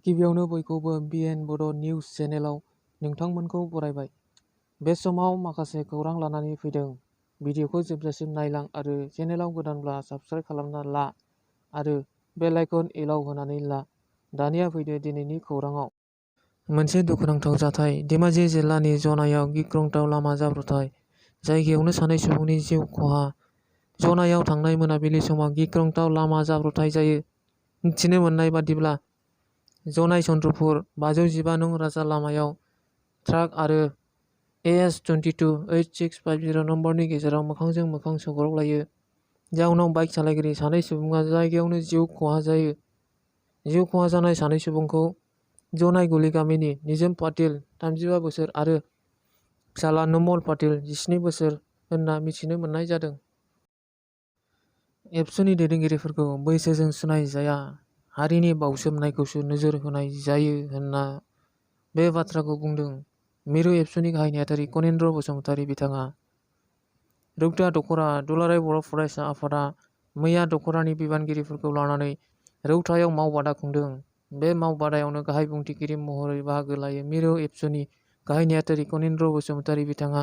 गिबियावनो बयखौबो BN बड' निउज चेनेलाव नोंथांमोनखौ बरायबाय। बे समाव माखासे खौरां लानानै फैदों। भिडिअखौ जोबजासिम नायलां आरो चेनेलाव गोदानब्ला साबस्क्राइब खालामना ला आरो बेल आइकन एलाव होनानै ला। दानिया फैदो दिनैनि खौराङाव। मोनसे दुखुनांथाव जाथाय धेमाजि जिल्लानि जनायाव गिख्रंथाव लामा जाब्रबथाय। जायगायावनो सानै सुबुंनि जिउ खहा। जनायाव थांनाय मोनाबिलि समाव गिख्रंथाव लामा जाब्रबथाय जायो। मिथिनो मोननाय बादिब्ला जनाय चन्द्रपुर 515 नं राजा लामायाव ट्राक आरो AS228650 नम्बरनि गेजेराव मोखांजों मोखां सौग्रावलायो। जाउनाव बाइक सालायगिरि सानै सुबुङा जायगायावनो जिउ खहा जायो। जिउ खहा जानाय सानै सुबुंखौ जनाय गली गामिनि निजोम पाटिल 35 बोसोर आरो फिसाला नुमल पाटिल 17 बोसोर होनना मिथिनो मोननाय जादों। एबसुनि दैदेनगिरिफोरखौ बैसोजों सुनाय जाया, हारिनि बाउसोमनायखौसो नोजोर होनाय जायो होनना बे बाथ्राखौ बुंदों। मिरु एबसुनि गाहाय नेहाथारि कनिन्द्र बसुमतारी। बिथाङा रौता दख'रा दुलाराय बर' फरायसा आफादा मैया दख'रानि बिबानगिरिफोरखौ लानानै रौतायाव मावबादा खुंदों। बे मावबादायावनो गाहाय बुंथिगिरि महरै बाहागो लायो मिरु एबसुनि गाहाय नेहाथारि कनिन्द्र बसुमतारी। बिथाङा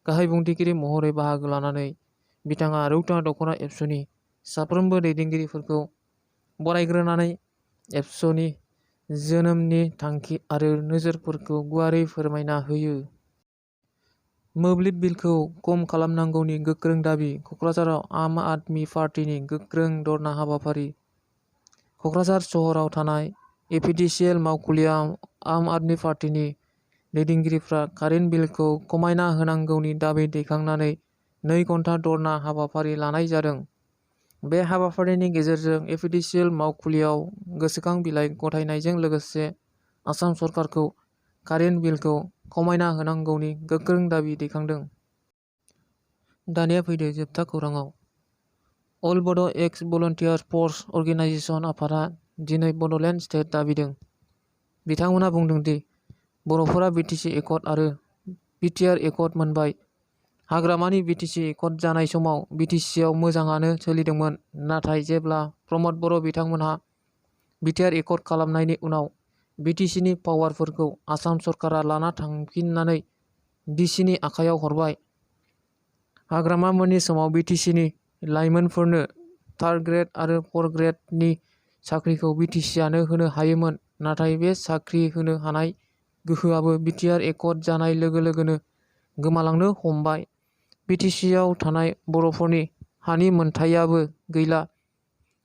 गाहाय बुंथिगिरि महरै बाहागो लानानै बिथाङा रौता दख'रा एबसुनि साफ्रोमबो दैदेनगिरिफोरखौ बरायग्रोनानै एबसुनि जोनोमनि थांखि आरो नोजोरफोरखौ गुवारै फोरमायना होयो। मोब्लिब बिलखौ खम खालामनांगौनि गोख्रों दाबि। क'क्राझाराव आम आदमि पार्टीनि गोख्रों धरना हाबाफारि। क'क्राझार सहराव थानाय एपिडिसिएल मावखुलियाव आम आदमि पार्टीनि दैदेनगिरिफ्रा कारेन्ट बिलखौ खमायना होनांगौनि दाबि दैखांनानै 2 घन्टा धरना हाबाफारि लानाय जादों। बे हाबाफारिनि गेजेरजों एपिडिसिएल मावखुलियाव गोसोखां बिलाइ गथायनायजों लोगोसे आसाम सरकारखौ कारेन्ट बिलखौ खमायना होनांगौनि गोख्रों दाबि दैखांदों। दानिया फैदो जोबथा खौराङाव। अल बड' एक्स भलन्टियार फर्स अर्गेनाइजेसन आफादा दिनै बड'लेण्ड स्टेट दाबिदों। बिथांमोनहा बुंदों दि बर'फोरा बिटिसि एकर्ड आरो बिटिआर एकर्ड मोनबाय। हाग्रामानि बिटिसि एकर्ड जानाय समाव बिटिसिआव मोजाङानो सोलिदोंमोन, नाथाय जेब्ला प्रमद बर' बिथांमोनहा बिटिआर एकर्ड खालामनायनि उनाव बिटिसिनि पावारफोरखौ आसाम सरकारा लाना थांफिननानै डिसिनि आखायाव हरबाय। हाग्रामा मोननि समाव बिटिसिनि लाइमोनफोरनो 3rd ग्रेड आरो 4th ग्रेडनि साख्रिखौ बिटिसिआनो होनो हायोमोन, नाथाय बे साख्रि होनो हानाय गोहोआबो बिटिआर एकर्ड जानाय लोगो लोगोनो गोमालांनो हमबाय। बिटिसिआव थानाय बर'फोरनि हानि मोनथायाबो गैला।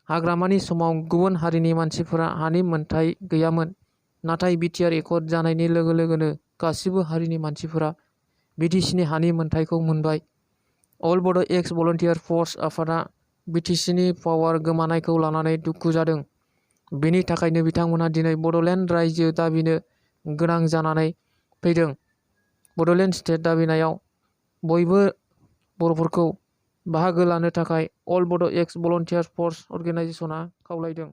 हाग्रामानि समाव गुबुन हारिनि मानसिफोरा हानि मोनथाय गैयामोन, नाथाय बिटिआर एकर्ड जानायनि लोगो लोगोनो गासिबो हारिनि मानसिफोरा बिटिसिनि हानि मोनथायखौ मोनबाय। अल बड' एक्स भलन्टियार फर्स आफादा बिटिसिनि पावार गोमानायखौ लानानै दुखु जादों। बेनि थाखायनो बिथांमोनहा दिनै बड'लेण्ड रायजो दाबिनो गोनां जानानै फैदों। बड'लेण्ड स्टेट दाबिनायाव बयबो बर'फोरखौ बाहागो लानो थाखाय अल बड' एक्स भलन्टियार फर्स अर्गेनाइजेसना खावलायदों।